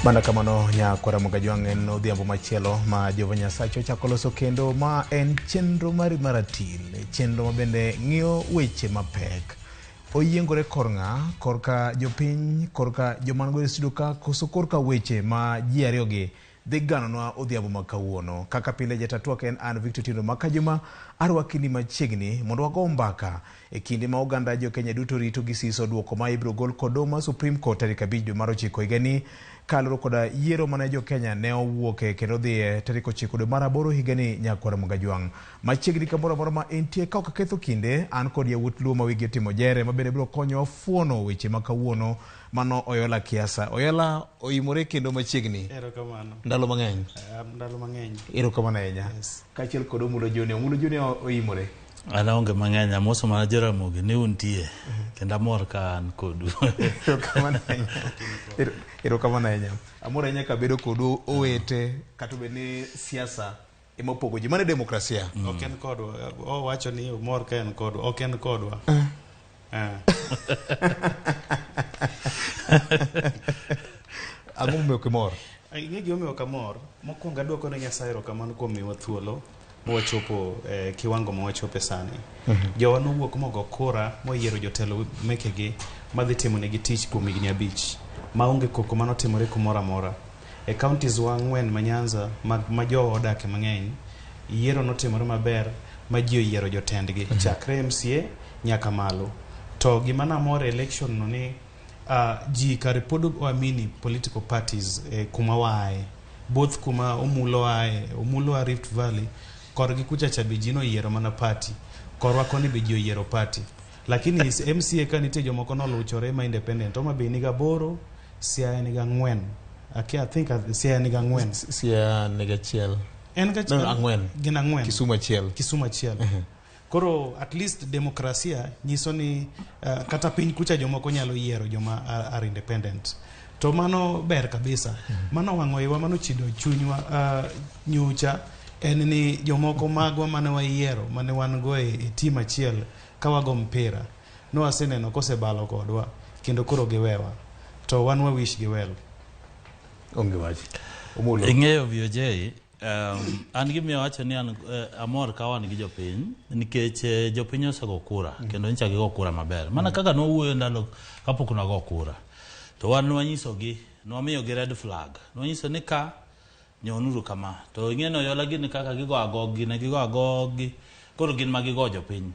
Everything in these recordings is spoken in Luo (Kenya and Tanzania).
Mana kamano nyakwara Mogajwang' en odhiambo machielo ma Jehova Nyasache ochako loso kendo ma en chenro mari maratil, chenro ma bende ng'iyo weche mapek. Oyiengore kor ng'a? Korka jopiny, korka joma nigodo e studio ka, koso korka weche ma ji ariyogi dhi ganonwa odhiambo ma kawuono. Kaka pile jata twak en an Victor Tindo Makajuma, arwaki ni machiegni mondo wago mbaka e kinde ma oganda jo Kenya duto rito gi siso duoko ma ibiro gol kod doho mar Supreme Court tarik 5 dwe mar 9 higani kaluwore koda yiero mane jo Kenya ne owuoke kendo dhiye tarik 9 dwe mar 8 higani nyakwar Mugajwang'. Machiegni kamoro amora ma entie ka ok aketho kinde an kod yawuot Luo ma wigi otimo jere ma bende biro konyowa fuono weche ma kawuono. Mano Oyola Kiasa. Oyola oimore kendo machiegni. Erokamano. Ndalo mang'eny. Ndalo mang'eny. Erokamano ahinya. Yes. Kaachiel kod Omulo Junior. Omulo Junior oimore. An aonge mang'eny, amoso mana Jaramogi ni untie kendo amor ka an kodu. Erokamano ahinya. Erokamano ahinya. Amor ahinya kabedo kodu owete kata obed ni siasa ema opogo ji. Mano e demokrasia. Ok en kodwa. Owacho ni omor ka en kodwa. Ok en kodwa. Ang'o momiyo ok imor? Ing'e gimomiyo ok amor? Mokwongo adwoko ne Nyasaye erokamano kuom miyowa thuolo mwachopo e kiwango ma wachope sani. Jowa nowuok mogo kura moyiero jotelo mekegi madhi timonegi tich kuom higni 5 maonge koko manotimore kumoro amora. E counties wa ang'wen ma Nyanza ma, ma jowa odake mang'eny, yiero notimore maber ma ji oyiero jotendgi chakre MCA nyaka malo. To gima namor e election no ni ji kare pod oamini political parties kuma waaye. Both kuma Omulo aye, Omulo a Rift Valley, korgi kucha cha be ji noyiero mana party. Korwa koni be ji oyiero party. Lakini MCA ka nitie jomoko noluchore ma independent, Homa Bay niga 8, Siaya niga 4. Akia, I think Siaya niga 4. Siaya niga 1. En ga No, 4. Gin 4. Kisumu 1. Kisumu 1. Koro at least demokrasia nyiso ni kata piny kucha jomoko nyalo yiero joma are independent. To mano ber kabisa. Mano wang'o iwa, mano chido chunywa nyocha en ni jomoko magwa mane wayiero, mane wan go e team achiel ka wago mpira, ne waseneno kosebalo kodwa kendo koro giwewa. To wan wa wish gi well. Onge wach. Omulo. Ing'eyo VOJ, an gimiyo wacho ni an amor ka wan gi jopiny nikech jopiny osego kura kendo nyicha gigo kura maber. Mana kaka nwawuoyo ndalo kapok nwago kura. To wan nwanyisogi, nwamiyogi red flag. Nwanyiso ni ka nyonuru kama. To ing'e ni Oyola gin kaka gigo agogi, ne gigo agogi. Koro gin ma gigo jopiny.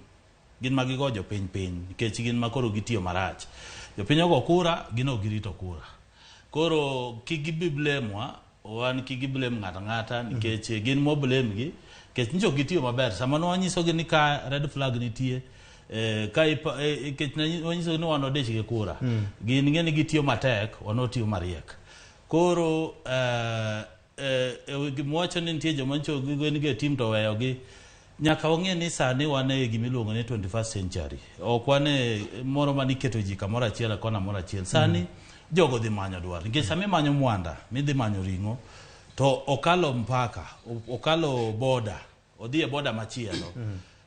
Gin ma gigo jopiny piny nikech gin ma koro gitiyo marach. Jopiny ogo kura, gin ok girito kura. Koro kik gibi blame wa, wan kik giblame ng'ato ang'ata nikech gin mo blame gi nikech nyicho ok gitiyo maber. Sama ne wanyisogi ni ka red flag nitie, ka nikech ne wanyisogi ni wan wadich gi kura. Gin ing'e ni gitiyo matek, wan watiyo mariek. Koro gima wacho ni nitie joma nyicho gin go e team to oweyogi. Nyaka wang'e ni sani wan e gima iluongo ni 21st century. Ok wan e moro mane iketo ji kamoro achiel e kona moro achiel. Sani jogo dhi manyo dwaro. Nikech sama imanyo mwanda, midhi manyo ring'o, to okalo mpaka, okalo boda, odhi e boda machielo.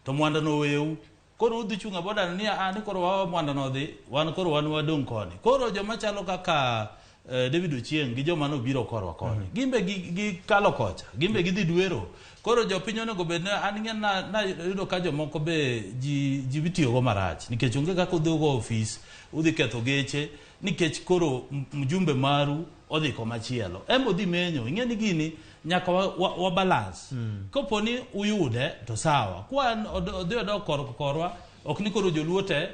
To mwanda no oweu. Koro udhi chung' e boda ni a ni koro wawe mwanda no odhi, wan koro wan wadong' koni. Koro joma chalo kaka David Ochieng' gi joma nobiro korwa koni, gin be gikalo kocha, gin be gidhi dwero. Koro jopiny onego bed ni an ing'e na nayudo ka jomoko be ji ji itiyogo marach nikech onge kaka udhi go ofis, udhi ketho geche nikech koro mjumbe maru odhi komachielo. En be odhi menyo, ing'e ni gini nyaka wa balance. Kopo ni uyude to sawa. Kwa odhi odok korwa, ok ni koro joluo te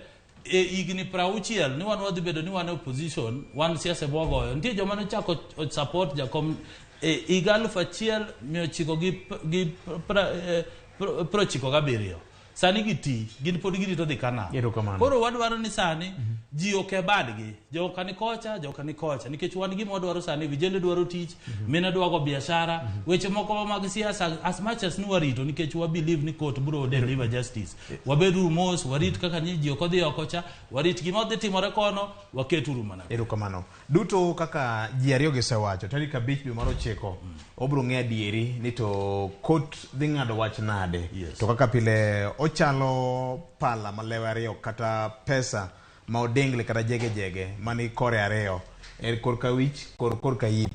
e higni 60 ni wan wadhi bedo ni wan e opposition, wan siasa ema wagoyo. Nitie joma nochako support Jakom e higa 1997. Sani giti, gin pod girito dhi Canaan. Erokamano. Koro wadwaro ni sani ji oke badgi. Joka ni kocha, joka ni kocha. Nikech wan gima wadwaro sani, vijende dwaro tich, mine dwaro biashara, weche moko mag siasa as much as ni warito nikech wa believe ni court biro deliver justice. Wabeduru mos, warit kaka ni ji ok odhi oko cha, warit gima dhi timore kono, waketuru mana. Erokamano. Duto kaka ji ariyo gi osewacho, tarik 5 dwe mar 9, obiro ng'e adieri ni to court dhi ng'ado wach nade. Yes. To kaka pile ochalo pala malewe ariyo kata pesa ma odingle kata jege jege mani kore ariyo. E korka wich, korka yip.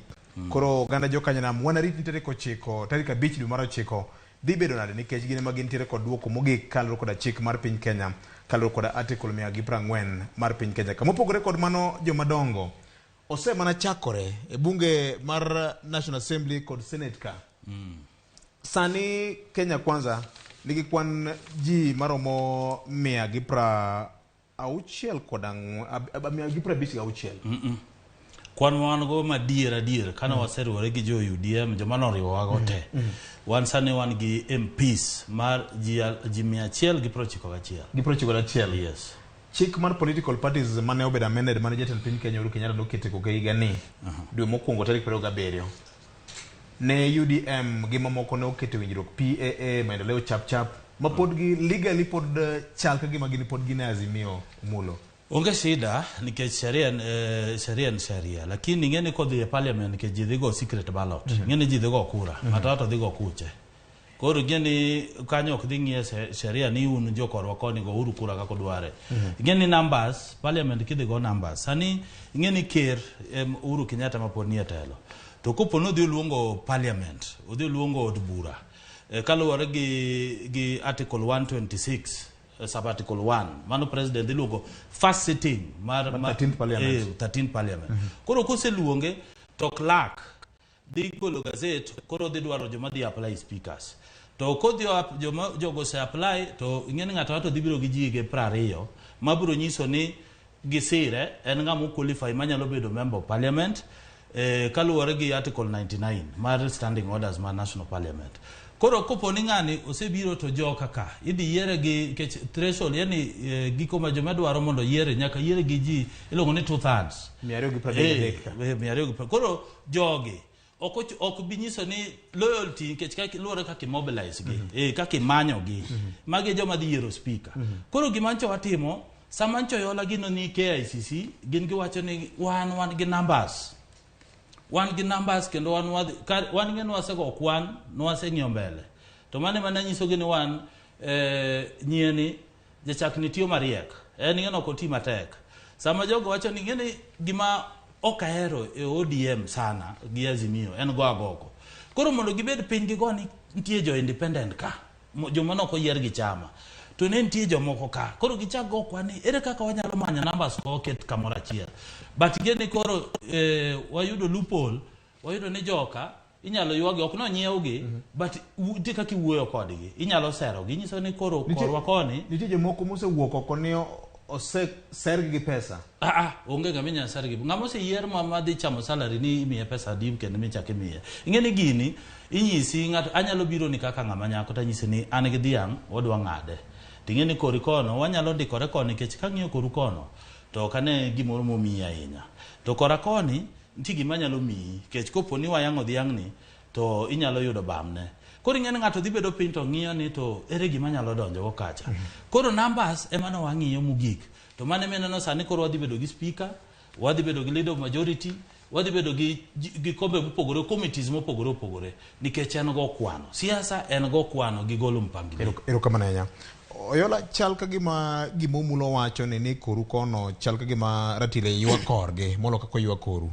Koro oganda jokanyanam wanarit ni tarik 9, tarik 5 dwe mar 9 dhi bedo nade nikech gin ema gintiere kod duoko mogik kaluwore koda chik mar piny Kenya, kaluwore koda article 140 mar piny Kenya. Kamopogore kod mano jomadongo ose mana chakore e bunge mar National Assembly kod Senate ka. Sani Kenya Kwanza nigi kwan ji maromo 156. Kwan ma wan go madier adier kane waseriwore gi jo UDM joma noriwowago te. Wan sani wan gi MPs mar ji 191. Gi 91. Yes. Chik mar political parties mane obedo amended mane jatend piny Kenya Uhuru Kenyatta noketo koke higa ni dwe mokwongo tarik 27 ne UDM gi mamoko ne oketo winjruok PAA Maendeleo Chap Chap ma pod gi legally pod chal ka gima gin pod gin e Azimio Mulo. Onge shida nikech sheria en sheria, lakini ing'e ni kodhi e parliament nikech ji dhi go secret ballot. Ing'e ni ji dhi go kura, ng'ato ng'ato dhi go kuche. Koro ing'e ni kanyo ok dhi ng'iye sheria ni un jokorwa koni go uru kura kaka udware. Ing'e ni numbers, parliament kidhi go numbers. Sani ing'e ni ker Uhuru Kenyatta ma pod nie telo. To kopo ni odhi oluongo parliament, odhi oluongo od bura. Kaluwore gi article 126 sub article 1 mano president iluongo first sitting mar 13th parliament. 13th parliament. Koro koseluonge to clerk dhi golo gazette, koro dhi dwaro joma dhi apply speakers. To kodhi joma jogo ose apply to ing'e ni ng'ato ng'ato dhi biro gi ji ge 20 mabiro nyiso ni gisire en ng'ama qualify manyalo bedo member of parliament kaluwore gi article 99 mar standing orders mar national parliament. Koro kopo ni ng'ani osebiro to joka ka idhi yiere gi nikech threshold yani giko ma joma dwaro mondo yiere nyaka yiere gi ji iluongo ni 2/3 233 ka. 230. Koro jogi ok bi nyiso ni loyalty nikech kaka luwore kaka imobilize gi, kaka imanyo gi. Magi e joma dhi yiero speaker. Koro gima ncho watimo sama ncho yola gino ni KICC gin giwacho ni wan gi numbers. Wan gi numbers kendo wan wan ng'e nwasego kwan, nwaseng'iyo mbele. To mano ema nanyisogi ni wan nyieni jachak ni tiyo mariek. En ng'e ok oti matek. Sama jogo wacho ni ng'e ni gima ok ahero e ODM sana gi Azimio en go agoko. Koro mondo gibed piny gigo ni nitie jo independent ka, joma nok oyier gi chama. To ne nitie jomoko ka. Koro gichak go kwan ni ere kaka wanyalo manyo numbers go oket kamoro achiel. But gini koro wayudo loophole, wayudo ni joka inyalo ywagi, ok nonyiewgi, but nitie kaka iwuoyo kodgi, inyalo serogi, inyiso ni koro korwa koni. Nitie jomoko mosewuok oko ni osesergi gi pesa. Onge ng'ama inyalo sergi. Ng'ama oseyier ma dhi chamo salary ni imiye pesa adi kendo michak imiye. Ing'e ni gini inyisi ng'ato anyalo biro ni kaka ng'ama nyako to anyisi ni an gi dhiang' wadwa ng'ade. To ing'e ni kori kono wanyalo ndikore koni nikech kang'iyo koru kono to ok ane gimoro momiyi ahinya. To kora koni nitie gima nyalo miyi nikech kopo ni wayang'o dhiang'ni to inyalo yudo bamne. Koro ing'e ni ng'ato dhi bedo piny to ng'iyo ni to ere gima nyalo donjo go kacha. Koro numbers ema ne wang'iyo mogik. To mano ema ineno sani koro wadhi bedo gi speaker, wadhi bedo gi leader of majority, wadhi bedo gi kombe mopogore, committees mopogore opogore nikech en go kwano. Siasa en go kwano gi golo mpangilio. Erokamano ahinya. Oyola chal ka gima gimomulo wacho ni koru kono chal ka gima ratile ywa korgi molo kaka oywa koru.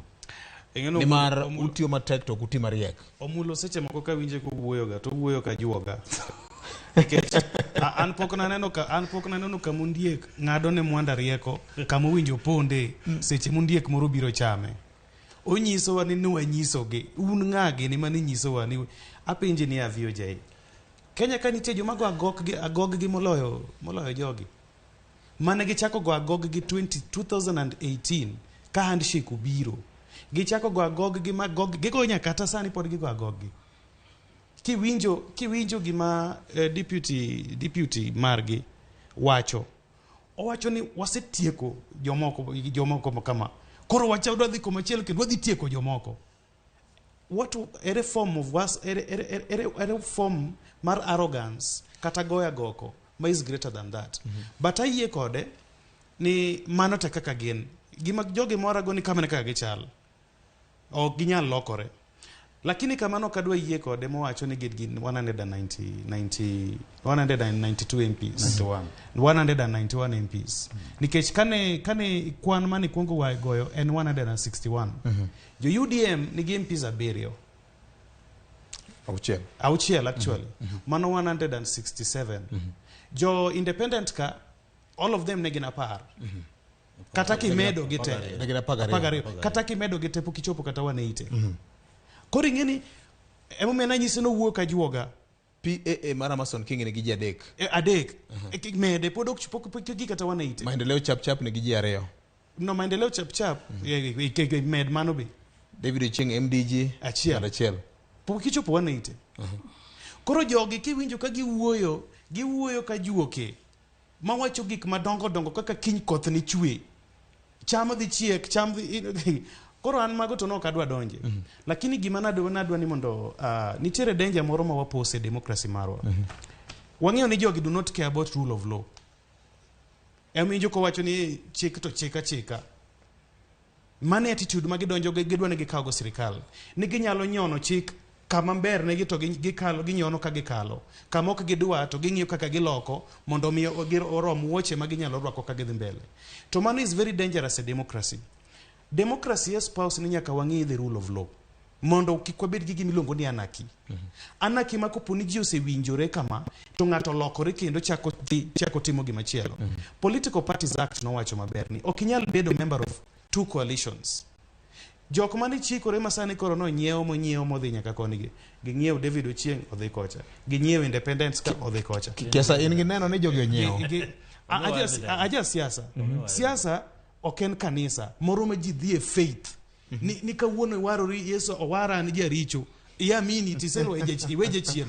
Nimar utiyo matek to ok uti mariek. Omulo seche moko ka winje kowuoyoga to owuoyo ka juoga. Nikech an pok naneno kama ondiek ng'ado ne mwanda rieko kama owinjo ponde seche mondiek moro biro chame. Onyisowa ni nwanyisogi. Un ng'a gini mane nyisowa ni apenji ni VOJ. Kenya ka nitie joma go agog gi moloyo jogi. Mane gichako go agog gi 2018 ka handshake obiro. Gichako go agog gi magog gigo nyaka kata sani pod gigo agog gi. Kiwinjo gima deputy margi wacho. Owacho ni wasetieko jomoko kama. Koro wacha wadhi dhi komachielo kendo wadhi tieko jomoko. What ere form of was ere form mar arrogance kata goya goko ma is greater than that. But ayie kode ni mano te kaka gin. Gima jogi mora go ni kamano kaka gichal. Ok ginyal lokore. Lakini kamano ok adwa yie kode mowacho ni gin gin 190, 90, 192 MPs. 91. 191 MPs. Nikech kane kwan mane kuongo wa goyo en 161. Jo UDM nigi MPs abiriyo. Auchiel. Auchiel actually. Mano 167. Jo independent ka all of them ne gin 10. Kata kimedo gi te. Ne gin 12. 12. Kata kimedo gi te pok ichopo kata 180. Koro ing'e ni emomiyo nanyisi nowuok ka juoga. PAA mar Amason King nigi ji 3. 3. Mede pod ok pok gi kata 180. Maendeleo Chap Chap nigi ji 2. No, Maendeleo Chap Chap med mano be. David Ochieng MDG Achiel. Achiel. Pok ichopo 180. Koro jogi kiwinjo ka giwuoyo ka juoke mawacho gik madongo dongo kaka kiny koth ni chwe. Cham dhi chiek, cham dhi. Koro an mago to nok adwa donje. Lakini gima nadwa ni mondo nitiere danger moro ma wapose democracy marwa. Wang'eyo ni jogi do not care about rule of law. Emiwinjo kowacho ni chik to chika chika. Mano attitude ma gidonjo go, gidwa ni gikaw go sirikal. Ni ginyalo nyono chik kama ber negi to gikalo, ginyono ka gikalo. Kama ok gidwa to ging'iyo kaka giloko mondo mi orom wuoche ma ginyalo rwako ka gidhi mbele. To mano is very dangerous e democracy. Democracy espouse ni nyaka wang'i the rule of law. Mondo kik wabed gi gima iluongo ni anarchy. Anarchy ma kopo ni ji osewinjore kama to ng'ato lokore kendo chako timo gima chielo. Political Parties Act nowacho maber ni ok inyal bedo member of two coalitions. Jok mane chikore ma sani koro nonyiewo monyiewo modhi nyaka koni gi. Ging'iewo David Ochieng odhi kocha. Ging'iewo Independence ka odhi kocha. Kiasa in gi neno ni jogi onyiewo. Aja siasa. Siasa ok en kanisa moro ma ji dhi e faith. Ni kawuono iwarori Yesu owara an jaricho. Iamini tisero iwe jachien.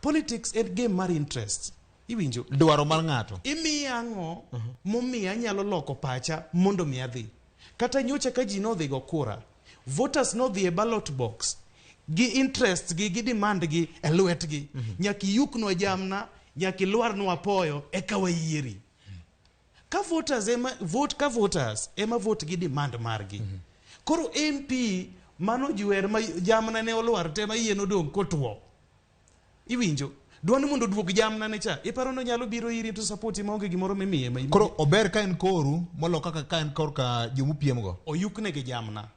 Politics en game mar interest. Iwinjo? Dwaro mar ng'ato. Imiya ang'o momiyo anyalo loko pacha mondo mi adhi. Kata nyocha ka ji nodhi go kura, voters nodhi e ballot box gi interest gi demand gi e lwetgi. Nyaka iyuknwa jamna, nyaka ilwarnwa apoyo eka wayieri. Ka voters ema vote, ka voters ema vote gi demand margi. Koro MP mano jwer ma jamna ne olwar te ma yien odong' kotwo. Iwinjo? Dwa ni mondo oduog jamna ne cha. Iparo ni onyalo biro iri to support maonge gimoro mimiye. Koro ober ka en koru molo kaka ka en korka jomupiem go. Oyukne gi jamna.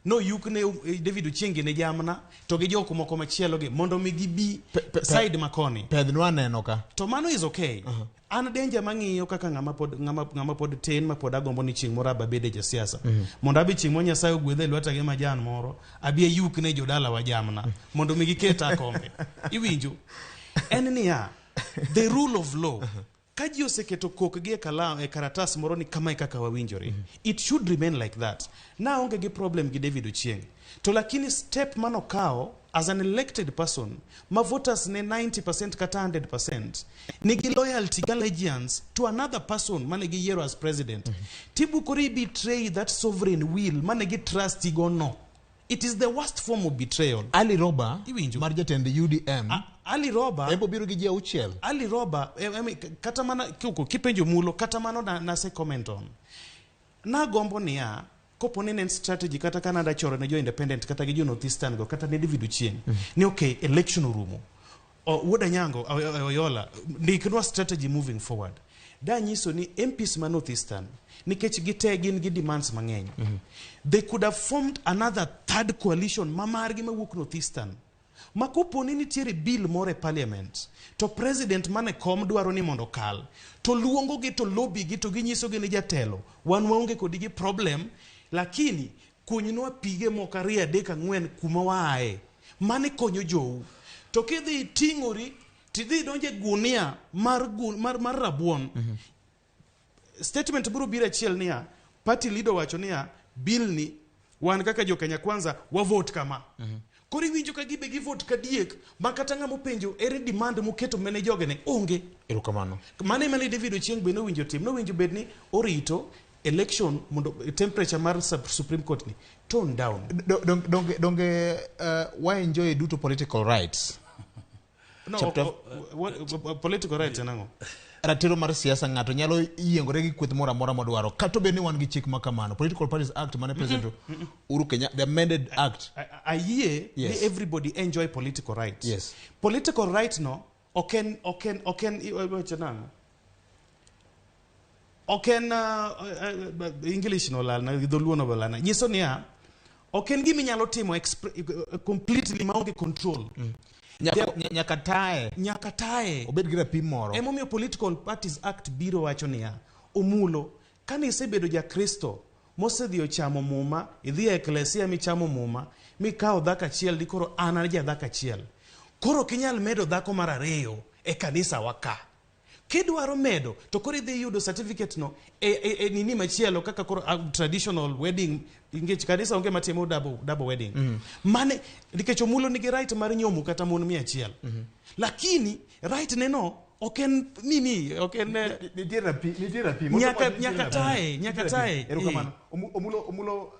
No yukne David Ochieng ne jamna to gi jok moko machielo gi mondo mi gibi side makoni. Pedhnwa neno ka. To mano is okay. An danger mang'iyo kaka ng'ama pod tin ma pod agombo ni chieng' moro ababede jasiasa. Mondo abi chieng' moro Nyasaye ogwedhe e lweta gi majan moro, abi ayukne jodalawa jamna mondo mi giketa kombe. Iwinjo? En niya, the rule of law. Ka ji oseketo kokgi e kalam, e karatas moro ni kama e kaka wawinjore. It should remain like that. Na onge gi problem gi David Ochieng. To lakini step manokawo as an elected person, ma voters ne 90% kata 100%, nigi loyalty gi allegiance to another person mane giyiero as president. Tibukori betray that sovereign will mane gi trust go no. It is the worst form of betrayal. Ali Roba, Iwinjo? mar jatend UDM, Ali Roba, ebo biro gi ji 6. Ali Roba, kata mana kipenjo mulo, kata mano nase comment on. Nagombo niya, kopo ni en strategy kata ka nada choro ne jo independent kata gi jo Northeastern go kata ne David Ochieng. Ni okay, election orumo. Wuod Anyango, Oyola, ndiknwa strategy moving forward. Da nyiso ni MPs ma Northeastern, nikech gite gin gi demands mang'eny. They could have formed another third coalition ma margi mawuok Northeastern. Ma kopo ni nitiere bill moro e parliament, to president mane kom dwaro ni mondo okal, to luongo gi to lobby gi to ginyiso gi ni jatelo, wan waonge kodi gi problem, lakini kunynwa pige moko 2 3 4 kuma waaye. Mane konyo jou. To kidhi ting'ori, tidhi donje gunia mar rabuon. Statement biro biro achiel niya, party leader wacho niya, bill ni wan kaka jo Kenya Kwanza wa vote kama. Koro iwinjo ka gibe gi vote ka diek, ma kata ng'ama openjo ere demand moketo mene jogene onge. Erokamano. Mane mane David Ochieng be nowinjo tim, nowinjo bed ni orito election mondo temperature mar Supreme Court ni tone down. Donge wa enjoy duto political rights? No, Chapter what, political rights en ang'o? Ratiro mar siasa ng'ato nyalo yiengore gi kweth moro amora modwaro kata obed ni wan gi chik ma kamano. Political Parties Act mane President Uhuru Kenyatta, the amended act. Ayie Yes. ni everybody enjoy political rights. Yes. Political right no ok en wacho nang'o? Ok en English no lalna, dholuo no lalna. Nyiso niya, ok en gima inyalo timo completely maonge control. Nyaka tae. Nyaka tae. Obed gi rapim moro. Emomiyo Political Parties Act biro wacho niya, Omulo, kane isebedo ja Kristo mosedhi ochamo muma, idhi e eklesia michamo muma, mikawo dhako achiel di koro an a jadhako achiel. Koro ok inyal medo dhako mar ariyo e kanisa wa ka. Kidwaro medo to koro idhi yudo certificate no e nini machielo kaka koro traditional wedding, nikech kanisa onge matimo double wedding. Mane nikech Omulo nigi right mar nyomo kata mon 100. Lakini right ne no ok en nini, ok en Nitie rapi, nitie rapi. Nyaka tae, nyaka tae. Erokamano. Omulo,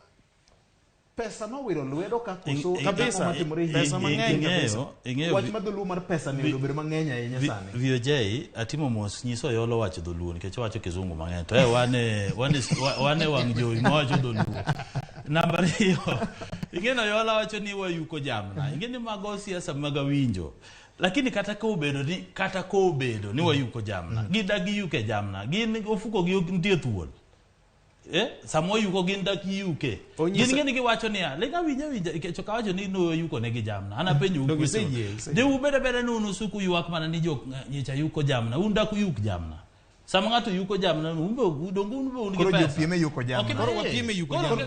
pesa nowiro lwedo ka koso Kabisa. matimore Pesa mang'eny kabisa. Ing'eyo Wach ma dholuo mar pesa ni obedo mang'eny ahinya sani. VOJ atimo mos nyiso Oyolo wacho dholuo nikech owacho kizungu mang'eny to e wane wang' jowi mawacho dholuo. Namba ariyo, ing'e ni Oyola wacho ni wayuko jamna. Ing'e ni mago siasa mag awinjo. Lakini kata kobedo ni wayuko jamna, gidagi yuke jamna, gin ofuko gi nitie thuol. Sama wayuko gin dak giyuke. Gin ng'e ni giwacho niya, ling awinja winja, nikech ok awacho ni noyuko negi jamna. An apenjo Donge question. iseyie, iseyie. De ubed abeda ni un usuku ywak mana ni jo nyicha yuko jamna, un dak uyuk jamna. Sama ng'ato yuko jamna, un be donge un be un gi Koro pesa. jopieme yuko jamna. Ok, Koro wapieme yuko jamna.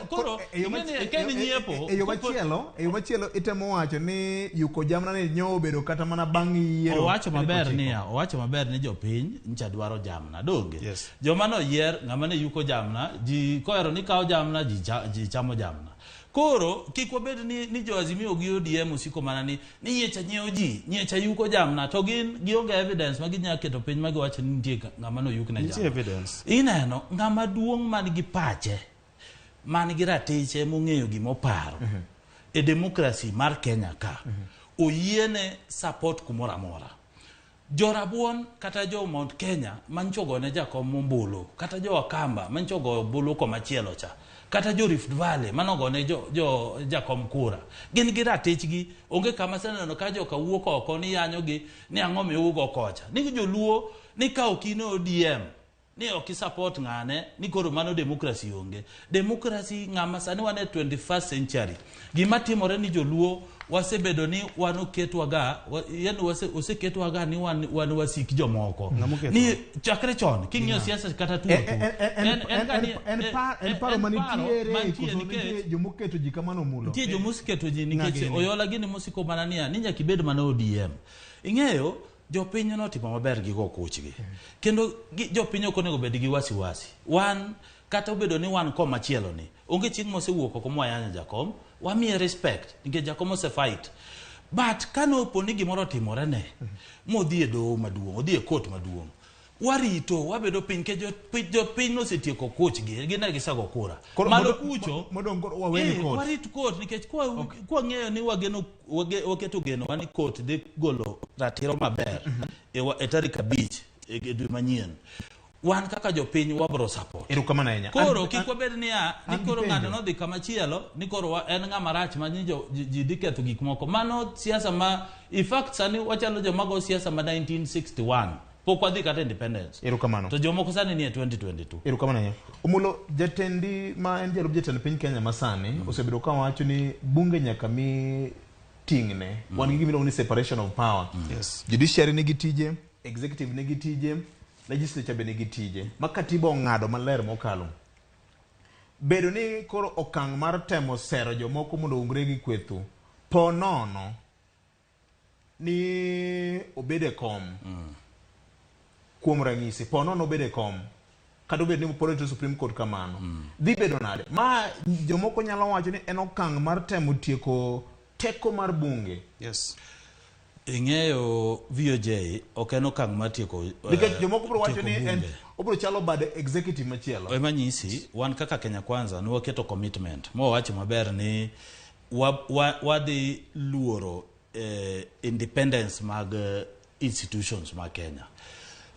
Koro, ing'e ni ka in nyiepo, E yo machielo, e yo machielo itemo wacho ni yuko jamna ni nyo obedo kata mana bang' yiero. Owacho maber 19. niya, owacho maber ni jopiny ncha dwaro jamna, donge? Yes. Joma noyier ng'ama ne yuko jamna, ji kohero ni kawo jamna, ji chamo jamna. Koro kik wabed ni jo Azimio gi ODM osiko mana ni nyiecha nyiewo ji, nyiecha yuko jamna, to gin gionge evidence ma ginyalo keto piny ma giwacho ni nitie ng'ama noyuk ne Nitie jamna. evidence. Ineno ng'ama duong' man gi pache, man gi ratiche mong'eyo gimoparo e demokrasi mar Kenya ka, oyiene support kumoro amora. Jorabuon kata jo Mount Kenya mancho gone jakom ombulu, kata jo Akamba mancho go ombulu komachielo cha, kata jo Rift Valley manogone jo jakom kura, gin gi ratichgi. Onge kama aseneno ka joka wuok oko ni yanyogi ni ang'o miugo kocha, ni joluo ni ka ok in e ODM ni ok i-support ng'ane ni koro mano demokrasi onge. Demokrasi ng'ama sani wan e 21st century. Gima timore ni joluo wasebedo ni wan oketwaga, yani oseketwaga ni wan wasik jomoko. Ng'ama oketwa? Ni chakre chon king'iyo siasa kata tuo tuo. En paro En manitiere, paro mantie koso nikech nitie jomoketo ji kamano Omulo? Nitie jomoseketo ji nikech Ng'agini. Oyola gini mosiko mana niya ni nyaka ibed mana ODM. Ing'eyo jopiny notimo maber gi go kuchgi. Kendo jopiny ok onego bed gi wasiwasi. Wan kata obedo ni wan komachielo ni, onge chieng' mosewuok oko mwayanyo jakom, wamiye respect nikech jakom ose fight. But kane opo ni gimoro otimore ne, modhi e doho maduong', odhi e court maduong', warito, wabedo piny nikech jopiny nosetieko kuchgi, gin ne gisego kura. Koro Malo kucho, modong' koro waweni court. Warit court nikech kwa ng'eyo ni waketo geno wa ni court dhi golo ratiro maber e tarik 5 e dwe manyien. Wan kaka jopiny wabro support. Erokamano ahinya. Koro kik wabed niya, ni An gi koro ng'ato penjo. nodhi kama chielo, ni koro en ng'ama rach ma ni ji dhi ketho gik moko. Mano siasa ma, in fact sani wachalo joma go siasa ma 1961. Pok wadhi kata independence. Erokamano. To jomoko sani ni e 2022. Erokamano ahinya. Omulo, jatendi ma en jalup jatend piny Kenya masani osebedo ka wacho ni bunge nyaka mi ting'ne. Wan gi gima iluongo ni separation of power. Judiciary nigi tije, executive nigi tije, legislature be nigi tije. Ma katiba ong'ado maler mokalo. Bedo ni koro okang' mar temo sero jomoko mondo oungre gi kwethu, po nono ni obed e kom. Kuom ranyisi, po nono obed e kom. Kata obed ni pod orito Supreme Court kamano. Dhi bedo nade? Ma jomoko nyalo wacho ni en okang' mar temo tieko teko mar bunge. Yes. Ing'eyo VOJ ok en okang' mar tieko, Nikech jomoko biro wacho tieko ni en bunge. obiro chalo bad executive machielo. Ema nyisi, wan kaka Kenya Kwanza ne waketo commitment ma wawacho maber ni wadhi luoro independence mag institutions mag Kenya.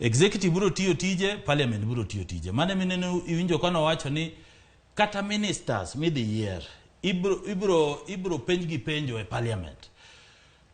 Executive biro tiyo tije, parliament biro tiyo tije. Mano mineno iwinjo ka nowacho ni kata ministers midhi yier ibiro penj gi penjo e parliament.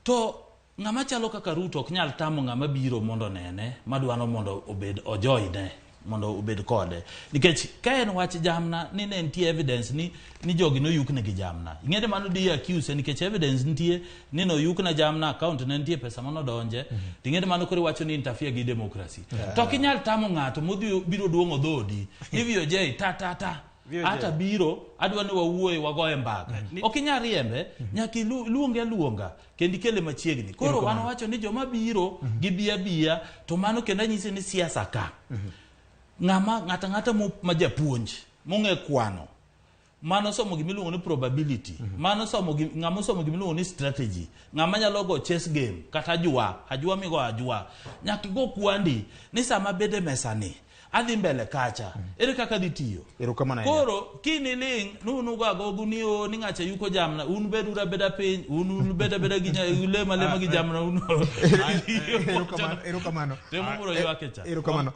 To ng'ama chalo kaka Ruto ok nyal tamo ng'ama biro mondo onene madwaro mondo obed ojoine mondo obed kode, nikech ka en wach jamna ni ne nitie evidence ni jogi noyukne gi jamna. Ing'e ni mano di accuse, nikech evidence nitie ni noyukna jamna, account ne nitie pesa manodonje. To ing'e ni mano koro iwacho ni interfere gi democracy. To ok inyal tamo ng'ato modhi biro duong'o dhodi ni VOJ ta ta ta. VOJ. Ata biro adwa ni wawuoye, wagoye mbaka. Ok inyal riembe, nyaka iluonge aluonga kendo ikele machiegni. Koro wan wacho ni joma biro gibi abiya. To mano kendo anyisi ni siasa ka ng'ama ng'ata ng'ata ma japuonj mong'e kwano, mano somo gimiluongo ni probability, mano somo ng'ama osomo gimiluongo ni strategy, ng'ama nyalo go chess game kata ajwa ajwa migo ajwa, nyaka igo kwandi ni sama bede mesa ni adhi mbele kacha, ere kaka adhi tiyo. Erokamano ahinya. Koro kiniling nunugo agogu ni o ni ng'acha yuko jamna, un beduru abeda piny, un bed abeda gi ulema alema gi jamna un. Erokamano, erokamano. Temo biro ywak e cha. Erokamano.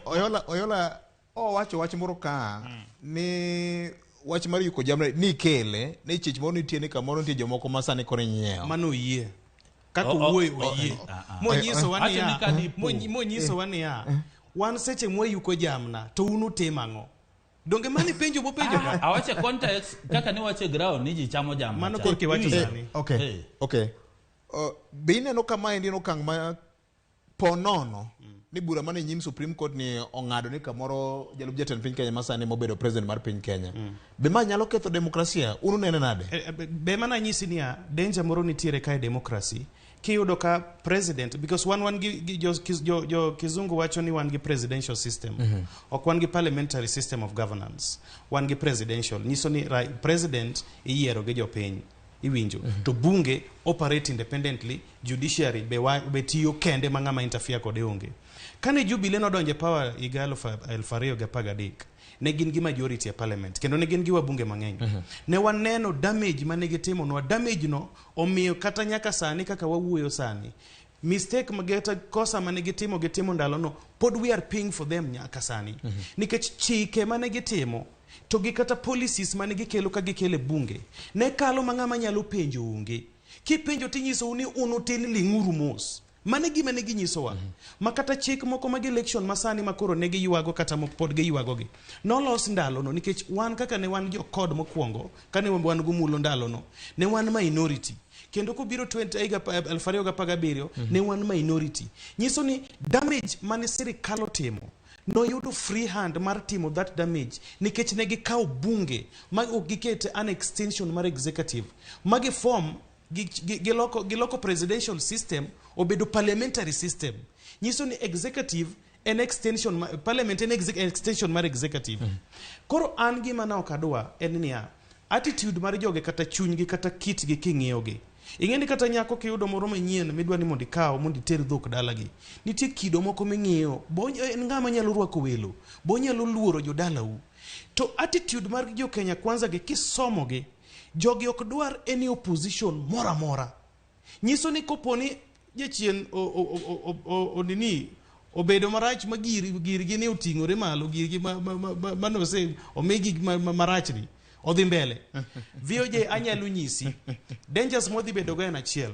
Oyola, Oyola owacho wach moro ka ni wach mar yuko jamna ni kele ni chich moro nitie ni kamoro nitie jomoko ma sani koro nyiewo. Mano oyie kaka O- owuoyo oyie monyisowa Acho ni niya ka dipo. Monyisowa niya, wan seche mwayuko jamna to un utimo ang'o? Donge mano penjo mopenjo ka? Awache context kaka ni wache ground ni ji chamo jamna Mano cha. korka iwacho Iwinjo? sani. Okay. Okay. Be ineno ka maendi en okang' ma po nono ni bura mane nyim Supreme Court ni ong'ado ni kamoro jalup jatend piny Kenya masani mobedo president mar piny Kenya. Be ma nyalo ketho demokrasia? Un unene nade? Be mana nyisi niya, danger moro nitiere ka e democracy kiyudo ka president, because wan gi jo kizungu wacho ni wan gi presidential system, ok wan gi parliamentary system of governance, wan gi presidential. Nyiso ni president iyiero gi jopiny, iwinjo? To bunge operate independently, judiciary be tiyo kende ma ng'ama interfere kode onge. Kane Jubilee nodonjo e power higa 2013, ne gin gi majority e parliament kendo ne gin gi wabunge mang'eny. Ne waneno damage mane gitimonwa. Damage no omiyo kata nyaka sani kaka wawuoyo sani, mistake mageta kosa mane gitimo ndalono pod we are paying for them nyaka sani, nikech chike mane gitimo to gi kata policies mane gikelo ka gikelo e bunge ne kalo ma ng'ama nyalo penjo onge. Kipenjo tinyisou ni un utin, ling'uru mos. Mano e gima ne ginyisowa. Ma kata chik moko mag election masani ma koro ne giywago kata pod giywagogi nolos ndalono, nikech wan kaka ne wan jo kod mokwongo kane wan gumulo ndalono ne wan minority, kendo kobiro 20 higa 2017 ne wan minority. Nyiso ni damage mane sirikal otimo noyudo free hand mar timo that damage, nikech ne gikawo bunge ma ok gikete an extension mar executive ma giform giloko presidential system obedo parliamentary system. Nyiso ni executive en extension parliament en extension mar executive. Koro an gima na ok adwa en niya, attitude mar joge kata chunygi kata kitgi king'iyogi, ing'e ni kata nyako kiyudo moro manyien midwa ni mondo ikaw mondo iter dhok dalagi, nitie kido moko ming'iyo bo en ng'ama nyalo rwako welo, bo nyalo luoro jodalau. To attitude mar jo Kenya Kwanza gi kisomogi, jogi ok dwar any opposition moro amora. Nyiso ni koponi jachien onini obedo marach ma girgi ni oting'ore malo, girgi manose omigi marachni odhi mbele. VOJ, anyalo nyisi dangers modhi bedo go en achiel.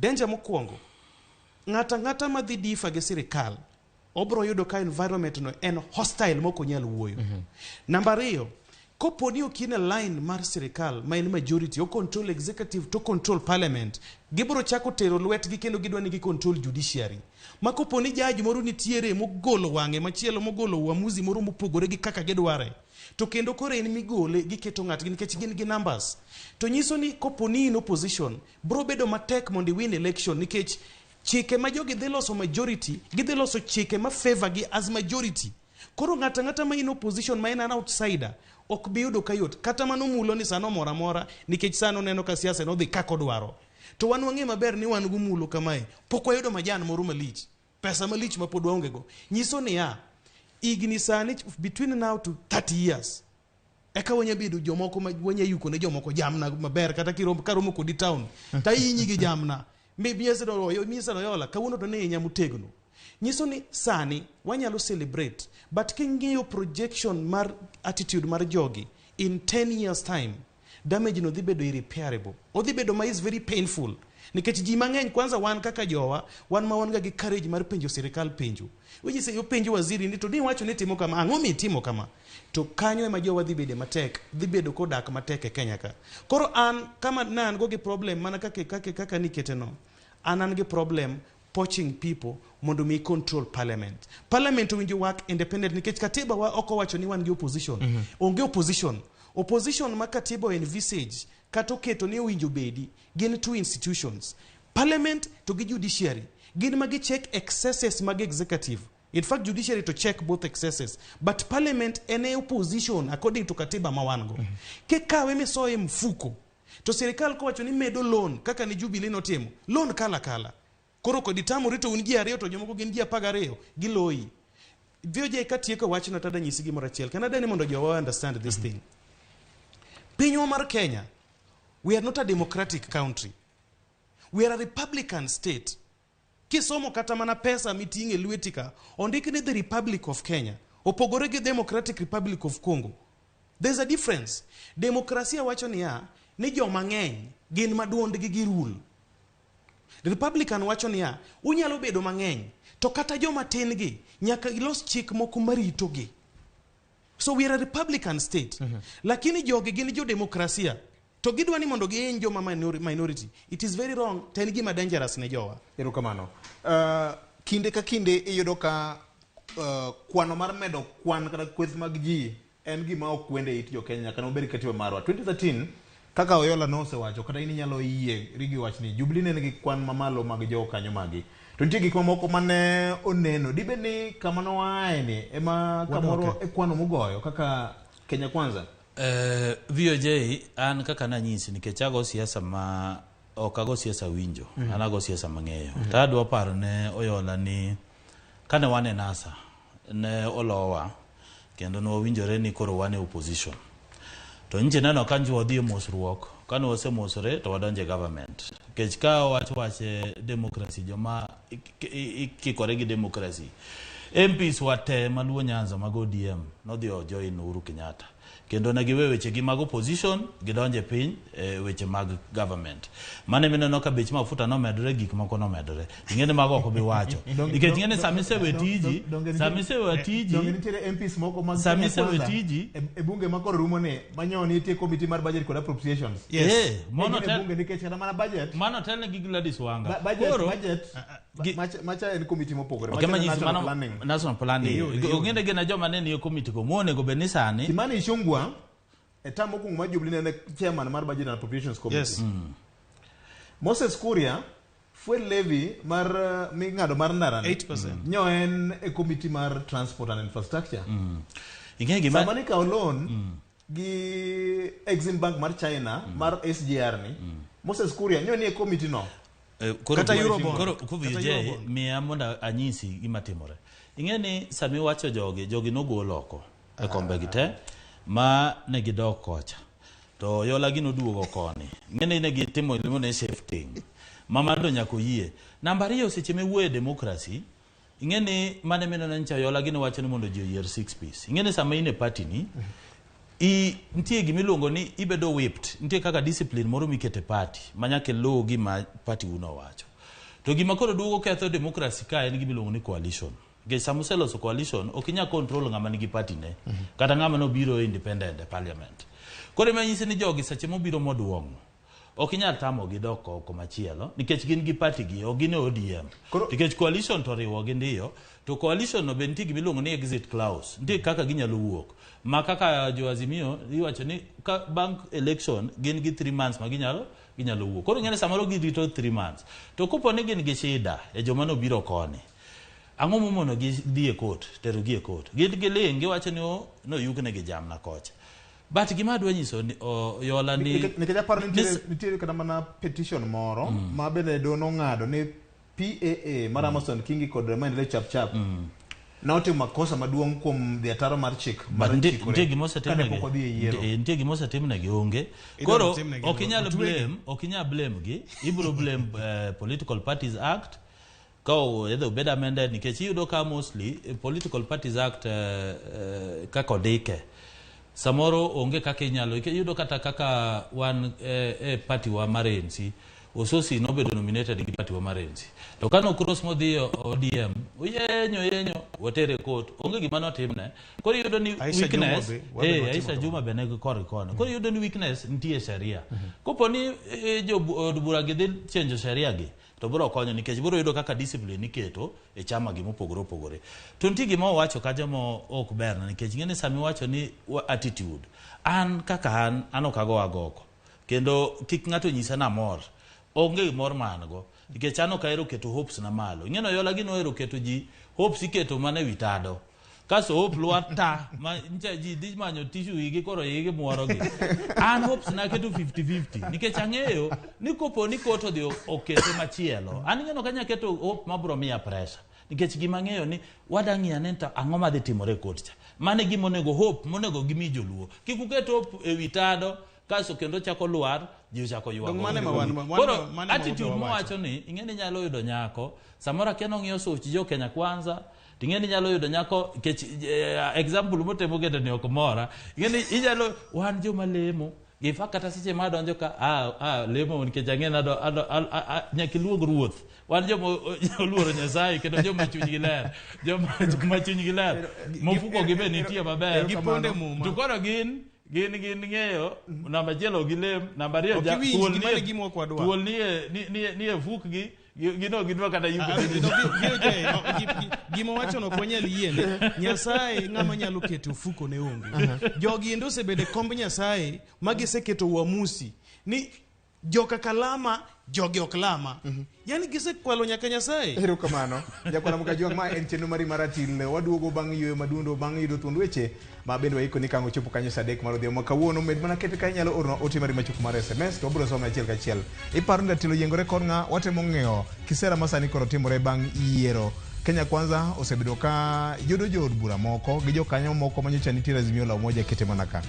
Danger mokwongo, ng'ata ang'ata madhi differ gi sirikal obro yudo ka environment no en hostile mok onyal wuoyo. Namba ariyo, kopo ni ok in e line mar sirikal ma en majority, o control executive to control parliament, gibro chako tero lwetgi kendo gidwa ni gi control judiciary, ma kopo ni judge moro nitiere mogolo wang'e machielo, mogolo uamuzi moro mopogore gi kaka gidware, to kendo koro en migole, giketo ng'atgi nikech gin gi numbers. To nyiso ni kopo ni in opposition, bro bedo matek mondo iwin election, nikech chike ma jogi dhi loso majority, gidhi loso chike ma favor gi as majority. Koro ng'ato ang'ata ma in opposition, ma en an outsider, ok bi yudo ka yot. Kata mano mulo ni sano moro amora, nikech sano oneno ka siasa nodhi kaka odwaro, to wan wang'e maber ni wan gumulo kamae pok wayudo majan moro malich, pesa malich ma pod waonge go. Nyiso niya, higni sani between now to 30 years eka wanya bedo jomoko ma wanya yuko ne jomoko jamna maber. Kata kirom karomo kodi town tainyi gi jamna. Mi miyesedo miyesedo yola kawuono to ne inya motegno. Nyiso ni sani wanyalo celebrate, but king'iyo projection mar attitude mar jogi in 10 years time, damage no dhi bedo irreparable. Odhi bedo ma is very painful. Nikech ji mang'eny kwanza wan kaka jowa, wan ma wan ga gi courage mar penjo sirikal penjo. Weche openjo waziri ni to ni wacho ni timo kama, ang'o mitimo kama? To kanyo ema jowa dhi bede matek, dhi bedo kodak matek e Kenya ka. Koro an kama ne an go gi problem mana kaka kaka kaka nikete no. An an gi problem poaching people mondo mi control parliament. Parliament owinjo work independent nikech katiba wa ok owacho ni wan gi opposition. Onge opposition. Opposition ma katiba envisage kata oketo ni owinjo bedi gin two institutions. Parliament to gi judiciary. Gin ma gi check excesses mag executive. In fact, judiciary to check both excesses. But parliament en e opposition according to katiba ma wan go. Kikawe misoye mfuko to sirikal kowacho ni medo loan kaka ni Jubilee notimo, loan kala kala. Koro kod itamori to un ji ariyo to jomoko gin ji 12 giloyi. VOJ katieko wachno to adanyisi gimoro achiel. Kendo adwa ni mondo jowa understand this thing. Pinywa mar Kenya, we are not a democratic country. We are a republican state. Kisomo kata mana pesa miting'e lweti ka, ondik ni the Republic of Kenya. Opogore gi Democratic Republic of Congo. There's a difference. Demokrasia wacho niya, ni joma ng'eny gin ma duondgi gi rule. Republican wacho niya, unyalo bedo mang'eny, to kata joma tin gi, nyaka ilos chik moko maritogi. So we are a republican state. Lakini jogi gin jo demokrasia. To gidwa ni mondo gihiny joma minority. It is very wrong. To en gima dangerous ne jowa. Erokamano. Kinde ka kinde iyudo ka kwano mar medo kwan kata kweth mag ji en gima ok wende it jo Kenya nyaka nobed katiba marwa. 2013 kaka Oyola nosewacho kata in inyalo yie rigi wachni Jubilee ne nigi kwan mamalo mag jokanyo magi. To nitie gik mamoko mane oneno. Dibed ni kama noaye ni ema kamoro e kwano mugoyo kaka Kenya Kwanza? VOJ an kaka nanyisi nikech ago siasa ma ok ago siasa winjo, an ago siasa mang'eyo. To adwa paro ne Oyola ni kane wan e NASA ne olowa kendo ne wawinjore ni koro wan e opposition. To nchi neno ka nchi wadhi e mosruok, kane wasemosore to wadonjo e government. Nikech ka wach wach democracy, joma ikikore gi democracy, MPs wa te maluo Nyanza mag ODM nodhi o join Uhuru Kenyatta. Kendo ne giwe weche gi mag opposition, gidonje piny e weche mag government. Mane mineno ka bech mafuta nomedore, gik moko nomedore. Ing'e ni mago ok bi wacho. Nikech ing'e ni sama isewe tiji, sama isewe tiji, Donge nitiere MPs moko mag Sama Kenya isewe Kwanza tiji- e bunge ma koro rumo ni manyo nitie committee mar budget kod appropriations. Yes. Mono Gin e bunge nikech kata mana budget mano telne gi Gladys Wanga. Budget Koro, budget macha en committee mopogore. Ok Macha ema en nyisi national mano planning. national planning. Ong'e gina joma ne nie committee go monego bed ni sani Kimani Ichung'wa e term mokwongo mar Jubilee ne en chairman mar budget and appropriations committee. Yes. Moses Kuria fuel levy mar ming'ado mar ndara ni 8%. nyo en e committee mar transport and infrastructure. Ing'e gima Sama nikawo loan gi Exim Bank mar China mar SGR ni Moses Kuria nyo ni e committee no. Koro Kata Eurobond. Koro Kata VJ Eurobond. miya mondo anyisi gima timore. Ing'e ni sama iwacho jogi, jogi nogol oko e kombe gi te ma ne gidok kocha. To Oyola gi noduogo koni. Ing'e ni ne gitimo iluongo ni shifting. Ma mano to nyaka oyie. Namba ariyo seche miwuoyo e democracy, ing'e ni mane mineno ncha Oyola gi nowacho ni mondo ji oyier 6 piece. Ing'e ni sama in e party ni, nitie gimiluongo ni ibedo whipped. Nitie kaka discipline moro mikete party ma nyaka iluw gima party uno owacho. To gima koro duogo ketho democracy ka en gima iluongo ni coalition. Nikech sama useloso coalition, ok inyal control ng'ama nigi party ne, kata ng'ama nobiro independent e parliament. Koro ema nyisi ni jogi seche mobiro moduong'o, ok inyal tamogi dok komachielo nikech gin gi party gi, ok gin e ODM. Nikech coalition to oriwogi ndiyo, to coalition no be nitie gima iluongo ni exit clause. Nitie kaka ginyalo wuok. Ma kaka jo Azimio iwacho ni ka bang' election gin gi 3 months ma ginyalo wuok. Koro ing'e ni samoro girito 3 months. To kopo ni gin gi shida e joma nobiro koni, ang'o momono gi dhi e court, tero gi e court. Gin giling' giwacho ni noyuknegi jamna kocha. But gima adwa nyiso ni Oyola ni Nikech aparo ni nitiere kata mana petition moro ma bende doho nong'ado ni PAA mar Amason Kingi kod Maendeleo Chap Chap notimo makosa maduong' kuom dhi ataro mar chik mar chikore nitie gima kane pok odhi e yiero. Nitie gima osetimnegi onge. Koro ok inyal blame, ok inyal blame gi, ibiro blame Political Parties Act. Ka either obed amended, nikech iyudo ka mostly Political Parties Act, kaka ondike samoro onge kaka inyalo iyudo. Kata kaka wan e party wa mar ANC, Ososi nobedo nominated gi party wa mar ANC, to kano cross modhi e ODM, oyenyo yenyo, watere court, onge gima notimne. Koro iyudo ni Aisha Juma weakness wabe watimo Aisha kamano. Juma be nigi kor gi koni. Koro iyudo ni weakness nitie e sheria. Kopo ni jo od bura gi dhi chenjo sheria gi, to biro konyo, nikech biro yudo kaka discipline iketo e chama gi mopogore opogore. To nitie gima owacho kacha mo ok berna, nikech ing'e ni sama iwacho ni attitude, an kaka an ok ago agoko, kendo kik ng'ato nyisa namor, onge mor ma an go, nikech an ok ahero keto hopes na malo. Ing'e ni Oyola gino ohero keto ji hopes, iketo mana ewi tado, kaso hope lwar ta ma ncha ji dhi manyo tissue igi, koro igi muorogi. An hopes na keto 50-50, nikech ang'eyo ni kopo ni court odhi okete machielo, an ing'eno kanya keto hope mabro miya pressure, nikech gima ang'eyo ni wadang'iyo ane to ang'o madhi timore e court cha. Mano e gima onego hope monego gimi joluo. Kik uket hope ewi tado, kaso kendo chako lwar, ji ochako ywago. Dong' mane ma Koro mane ma attitude wawacho? mowacho ni ing'e ni nyalo yudo nyako samoro akia nong'iyo such jo Kenya Kwanza, ting'e ni nyalo yudo nyako kech example motemo keto ni ok mora. Ing'e ni inyalo wan joma lemo. In fact, kata seche ma adonjo ka lemo, nikech ang'e ni nyaka iluong ruoth. Wan joma oluoro Nyasaye kendo joma chunygi ler, joma chunygi ler, mofuko gi be nitie maber. Giponde muma. To koro gin ng'eyo namba achiel ok gilem, namba ariyo Ok iwinj thuol gima nie- ne gima ok wadwar. thuol nie fukgi, gino gidwa kata yugo. Ah, no, VOJ, no, gima wachono ok wanyal yiene. Nyasaye ng'ama nyalo keto ofuko ne onge. Jogi endo osebedo e komb Nyasaye ma giseketo uamusi ni joka kalama, jogi ok lama. Yani gisekwalo nyaka Nyasaye. Erokamano, jakwara Mukajwang'. Ma en chenro mari mar ratil. Waduogo bang' yueyo madundo, bang' yudo thuond weche ma bende waiko ni kango chopo kanyo saa 3 mar odhiambo ma kawuono. Med mana kete ka inyalo ornwa ote mari machuok mar SMS, to wabiro some achiel kachiel. Iparo ni ratil oyiengore kor ng'a? Watemo ng'eyo kisera ma sani koro timore bang' yiero. Kenya Kwanza osebedo ka yudo jood bura moko gi jokanyo moko manyocha nitiere Azimio la Umoja kete mana ka.